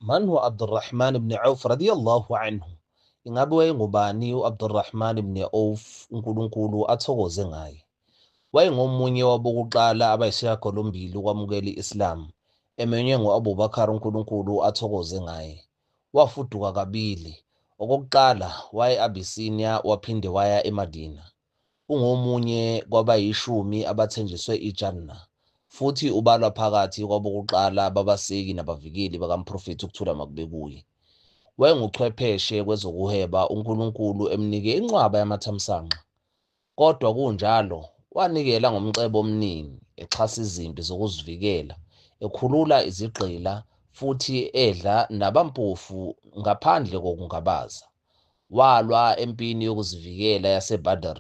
Man huwa Abdurrahman ibn Auf radiyallahu anhu? Ingabe wayengubani u-Abdurrahman ibn Auf, uNkulunkulu athokoze ngaye? Wayengomunye wabokuqala abayisishiyagalombili ukwamukela i-Islam, emenywe ngu-Abu Bakr, uNkulunkulu athokoze ngaye. Wafuduka kabili, okokuqala waya e-Abyssinia waphinde waya eMadinah. Ungomunye kwabayishumi abathenjiswe iJannah, futhi ubalwa phakathi kwabokuqala babaseki nabavikeli bakaMphrofethi, ukuthula makube kuye. Wayenguchwepheshe kwezokuhweba, uNkulunkulu emnike inqwaba yamathamsanqa. Kodwa kunjalo, wanikela ngomcebo omningi, exhasa izimpi zokuzivikela, ekhulula izigqila futhi edla nabampofu ngaphandle kokungabaza. Walwa empini yokuzivikela yaseBadr,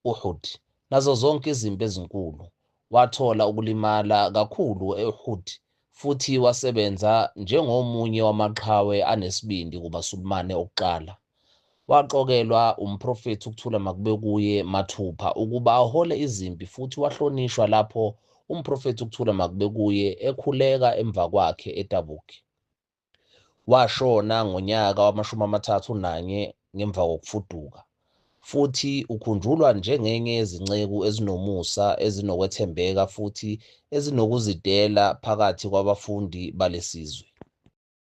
Uhud, nazo zonke izimpi ezinkulu. Wathola ukulimala kakhulu e-Uhud futhi wasebenza njengomunye wamaqhawe anesibindi kumaSulumane okuqala. Waqokelwa uMphrofethi, ukuthula makube kuye, mathupha ukuba ahole izimpi futhi wahlonishwa lapho uMphrofethi, ukuthula makube kuye, ekhuleka emva kwakhe eTabuk. Washona ngonyaka wama-31 ngemva kokufuduka, futhi ukhunjulwa njengenye yezinceku ezinomusa, ezinokwethembeka futhi ezinokuzidela phakathi kwabafundi balesizwe.